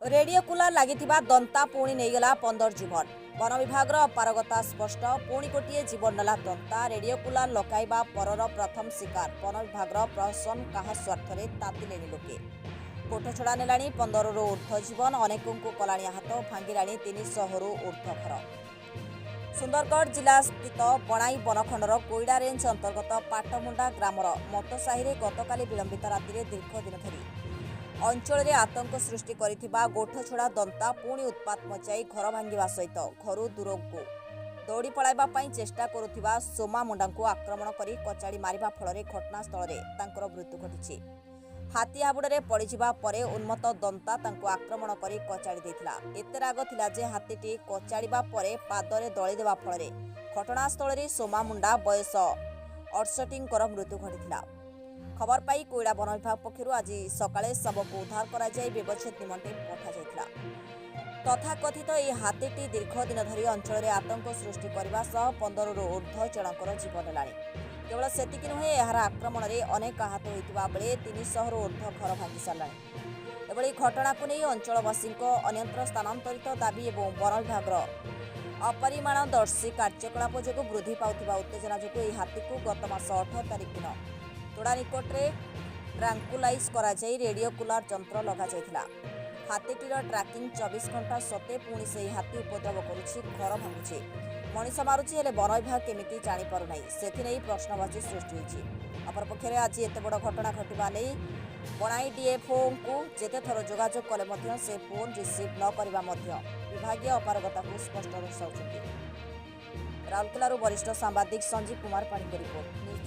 Radio Cuellar ଲାଗିଥିବା ଦନ୍ତା ପୁଣି ନେଇଗଲା 15 ଜୀବନ। ବନ ବିଭାଗର ଅପାରଗତା ସ୍ପଷ୍ଟ। ପୁଣି ଗୋଟିଏ ଜୀବନ ନେଲା ଦନ୍ତା। ରେଡିଓ କୁଲାର ଲଗାଇବା ପରର ପ୍ରଥମ ଶିକାର ବନ ବିଭାଗର ପ୍ରହସନ। କାହା ସ୍ୱାର୍ଥରେ ତାତିଲେଣି ଲୋକେ। କୋଠ ଛଡ଼ା ନେଲାଣି 15ରୁ ଉର୍ଦ୍ଧ୍ୱ ଜୀବନ, ଅନେକଙ୍କୁ କଲାଣି ଆହତ, ଭାଙ୍ଗିଲାଣି 300ରୁ ଉର୍ଦ୍ଧ୍ୱ ଘର। ସୁନ୍ଦରଗଡ଼ ଜିଲ୍ଲା ସ୍ଥିତ ବଣାଇ ବନଖଣ୍ଡର କୋଇଡ଼ା ରେଞ୍ଜ ଅନ୍ତର୍ଗତ ପାଟମୁଣ୍ଡା ଗ୍ରାମର ମତସାହିରେ ଗତକାଲି ବିଳମ୍ବିତ ରାତିରେ ଦୀର୍ଘ ଦିନ ଧରି ଅଞ୍ଚଳରେ ଆତଙ୍କ ସୃଷ୍ଟି କରିଥିବା ଗୋଠଛଡ଼ା ଦନ୍ତା ପୁଣି ଉତ୍ପାତ ମଚାଇ ଘର ଭାଙ୍ଗିବା ସହିତ ଘରୁ ଦୂରକୁ ଦୌଡ଼ି ପଳାଇବା ପାଇଁ ଚେଷ୍ଟା କରୁଥିବା ସୋମା ମୁଣ୍ଡାଙ୍କୁ ଆକ୍ରମଣ କରି କଚାଡ଼ି ମାରିବା ଫଳରେ ଘଟଣାସ୍ଥଳରେ ତାଙ୍କର ମୃତ୍ୟୁ ଘଟିଛି। ହାତୀ ହାବୁଡ଼ରେ ପଡ଼ିଯିବା ପରେ ଉନ୍ମତ୍ତ ଦନ୍ତା ତାଙ୍କୁ ଆକ୍ରମଣ କରି କଚାଡ଼ି ଦେଇଥିଲା। ଏତେ ରାଗ ଥିଲା ଯେ ହାତୀଟି କଚାଡ଼ିବା ପରେ ପାଦରେ ଦଳିଦେବା ଫଳରେ ଘଟଣାସ୍ଥଳରେ ସୋମା ମୁଣ୍ଡା ବୟସ 68ଙ୍କର ମୃତ୍ୟୁ ଘଟିଥିଲା। ଖବର ପାଇ କୋଇଡ଼ା ବନ ବିଭାଗ ପକ୍ଷରୁ ଆଜି ସକାଳେ ଶବକୁ ଉଦ୍ଧାର କରାଯାଇ ବ୍ୟବଚ୍ଛେଦ ନିମନ୍ତେ ପଠାଯାଇଥିଲା। ତଥାକଥିତ ଏହି ହାତୀଟି ଦୀର୍ଘ ଦିନ ଧରି ଅଞ୍ଚଳରେ ଆତଙ୍କ ସୃଷ୍ଟି କରିବା ସହ 15ରୁ ଉର୍ଦ୍ଧ୍ୱ ଜଣଙ୍କର ଜୀବନ ନେଲାଣି। କେବଳ ସେତିକି ନୁହେଁ, ଏହାର ଆକ୍ରମଣରେ ଅନେକ ଆହତ ହୋଇଥିବା ବେଳେ 300ରୁ ଉର୍ଦ୍ଧ୍ୱ ଘର ଭାଙ୍ଗି ସାରିଲାଣି। ଏଭଳି ଘଟଣାକୁ ନେଇ ଅଞ୍ଚଳବାସୀଙ୍କ ଅନ୍ୟତ୍ର ସ୍ଥାନାନ୍ତରିତ ଦାବି ଏବଂ ବନ ବିଭାଗର ଅପରିମାଣଦର୍ଶୀ କାର୍ଯ୍ୟକଳାପ ଯୋଗୁଁ ବୃଦ୍ଧି ପାଉଥିବା ଉତ୍ତେଜନା ଯୋଗୁଁ ଏହି ହାତୀକୁ ଗତ ମାସ 18 ତାରିଖ ଦିନ ତୋଡ଼ା ନିକଟରେ ଟ୍ରାଙ୍କୁଲାଇଜ୍ କରାଯାଇ ରେଡିଓ କୁଲାର ଯନ୍ତ୍ର ଲଗାଯାଇଥିଲା। ହାତୀଟିର ଟ୍ରାକିଂ 24 ଘଣ୍ଟା ସତ୍ତ୍ୱେ ପୁଣି ସେହି ହାତୀ ଉପଦ୍ରବ କରୁଛି, ଘର ଭାଙ୍ଗୁଛି, ମଣିଷ ମାରୁଛି, ହେଲେ ବନ ବିଭାଗ କେମିତି ଜାଣିପାରୁନାହିଁ ସେଥିନେଇ ପ୍ରଶ୍ନବାଚୀ ସୃଷ୍ଟି ହୋଇଛି। ଅପରପକ୍ଷରେ ଆଜି ଏତେ ବଡ଼ ଘଟଣା ଘଟିବା ନେଇ ବଣାଇ ଡିଏଫ୍ଓଙ୍କୁ ଯେତେଥର ଯୋଗାଯୋଗ କଲେ ମଧ୍ୟ ସେ ଫୋନ୍ ରିସିଭ୍ ନ କରିବା ମଧ୍ୟ ବିଭାଗୀୟ ଅପାରଗତାକୁ ସ୍ପଷ୍ଟ ଦର୍ଶାଉଛନ୍ତି। ରାଉରକେଲାରୁ ବରିଷ୍ଠ ସାମ୍ବାଦିକ ସଞ୍ଜୀବ କୁମାର ପାଣିଙ୍କ ରିପୋର୍ଟ, ନ୍ୟୁଜ୍